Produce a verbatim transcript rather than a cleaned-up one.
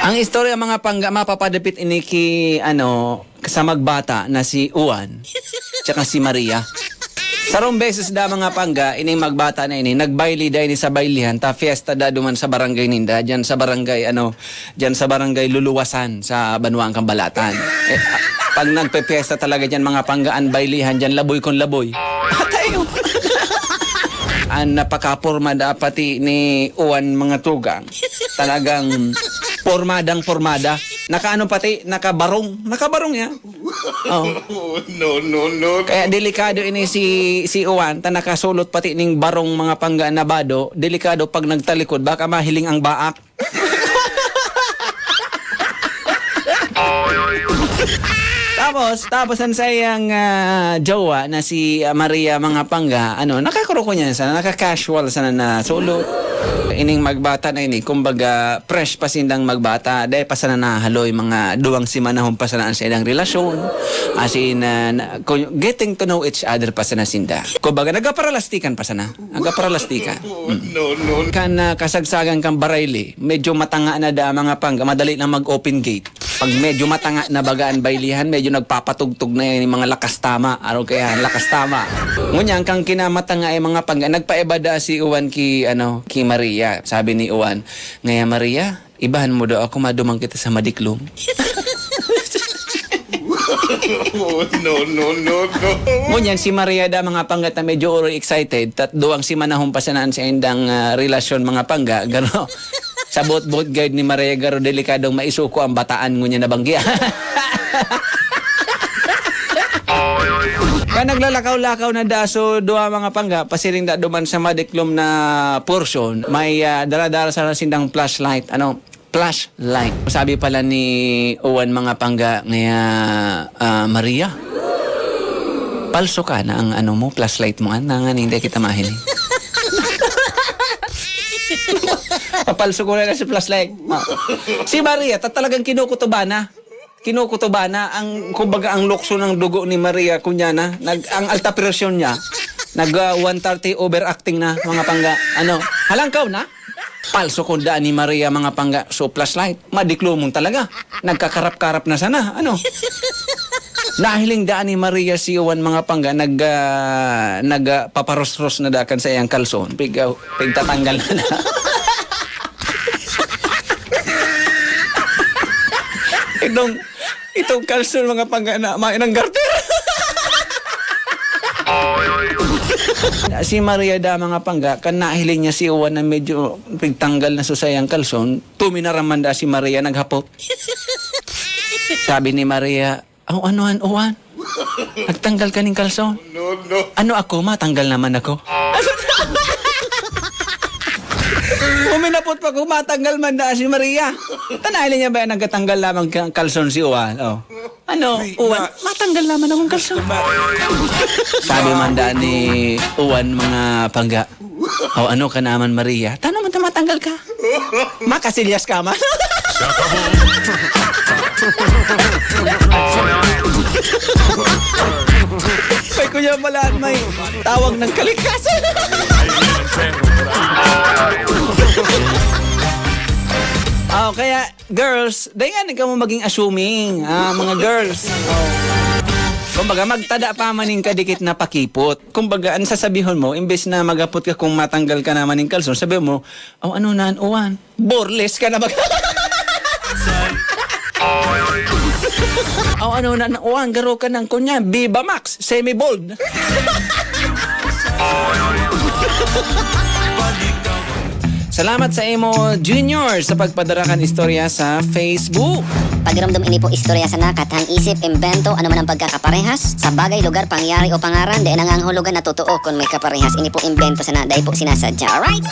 Ang istorya, mga pangga, mapapadapit ini ki, ano, sa magbata na si Juan tsaka si Maria. Sarong beses da, mga pangga, ining magbata na ini, nagbayle da ini sa baylihan, ta fiesta da duman sa barangay ninda, diyan sa barangay, ano, diyan sa barangay Luluwasan, sa Banwaan Cambalatan. Eh, pag nagpe-fiesta talaga diyan, mga pangga, an baylihan diyan, laboy kon laboy. Atay! An napakaporma da pati ni Juan, mga tugang. Talagang pormadang pormada. Nakaano pati, nakabarong. Nakabarong ya. Oh. No, no, no, no. Kaya delikado ini si, si Juan, ta nakasulot pati ning barong, mga pangga, na bado. Delikado pag nagtalikod, baka mahiling ang baak. Tapos, tapos an saiyang, ah, jowa na si, ah, Maria, mga pangga, ano, nakakuruko niya sana, naka-casual sana na sulot. Ining magbata na ini, kumbaga, fresh pa sindang magbata, dai pa sana nahaloy, mga duwang simanahon pa sana an saindang relasyon. As in, ah, na, kun-, getting to know each other pa sana sinda. Kumbaga, nagkaparalastikan pa sana. Nagkaparalastikan. Mm. No, no. Kan, ah, kasagsagan kan barayli, medyo matanga na da, mga pangga, madali lang mag-open gate. Pag medyo matanga na baga an baylihan, medyo nagpapatugtog na yung mga lakas tama. Ano kaya? Lakas tama. Ngunyan, kan kinamatanga ay, mga pangga, nagpaiba da si Juan ki, ano, ki Maria. Sabi ni Juan, "Ngaya, Maria, ibahan mo daw ako, maduman kita sa madiklom." No, no, no, no. Ngunyan, si Maria da, mga pangga, ta medyo oro excited, tat duwang simanahon pa sana an saindang, ah, relasyon, mga pangga, garo. Sa boot-boot gayod ni Maria, garo, delikadong maisuko ang bataan, ngunyan na banggi. Kan naglalakaw-lakaw na da, so, duwa, mga pangga, pasiring da duman sa madiklom na portion, may, ah, dala-dala sana sindang flashlight, ano, flashlight. Sabi pala ni Juan, mga pangga, ngaya, ah, "Maria, palso ka na ang ano mo, flashlight mo, ah, nanganing di kita mahiling." Papalso ko na lang sa flashlight. Ah. Si Maria, ta-, talagang kinukutuban na. Kinukutuban na ang, kumbaga, ang lukso ng dugo ni Maria, kunya na, nag-, ang alta presyon niya, nag, ah, one thirty overacting na, mga pangga. Ano, halangkaw na? Palso kung daan ni Maria, mga pangga, so flashlight. Madiklomon talaga. Nagkakarap-karap na sana, ano? Nahiling daan ni Maria si Juan, mga pangga, nag, ah, nag, ah, paparosros na da kan saiyang kalson. Pig, ah, pigtatanggal na na. Itong, itong kalson, mga pangga, na main ang garter. Si Maria da, mga pangga, kan nahiling niya si Juan na medyo pigtanggal na sa saiyang kalson, tuminaraman da si Maria, naghapot. Sabi ni Maria, "Aw, ano an, Juan? Nagtanggal ka ning kalson?" No, no. "Ano ako? Matanggal naman ako." Uminapot pa kung matanggal man da si Maria. Tanay niya ba, nagkatanggal lamang ka-, kalson si Juan? Oh. "Ano, Juan? Matanggal naman akong kalson." Sabi man da ni Juan, mga pangga, "O, ano ka naman, Maria? Tano man ta matanggal ka? Makasilyas ka man?" May kuya pala at may tawag ng kalikasan. Oh, kaya, girls, dai nga kamo maging assuming, ah, mga girls. Oh. Kumbaga, magtada pa man ning kadikit na pakipot. Kumbaga, ang sasabihon mo, imbes na maghapot ka kung matanggal ka naman ning kalson, sabi mo, "O, ano na, Juan? Borles ka na ba?" "O, ano na, Juan? Garo ka ng kunya, Viva Max, semi-bold." Salamat sa imo, Junior, sa pagpadara kan istorya sa Facebook. Pagiromdom, ini po istorya sana, kathang isip, imbento, ano man ang pagkakaparehas sa bagay, lugar, pangyayari o pangaran, dai nangangahulugan na totoo kun may kaparehas. Ini po imbento sana, dai po sinasadya. Alright?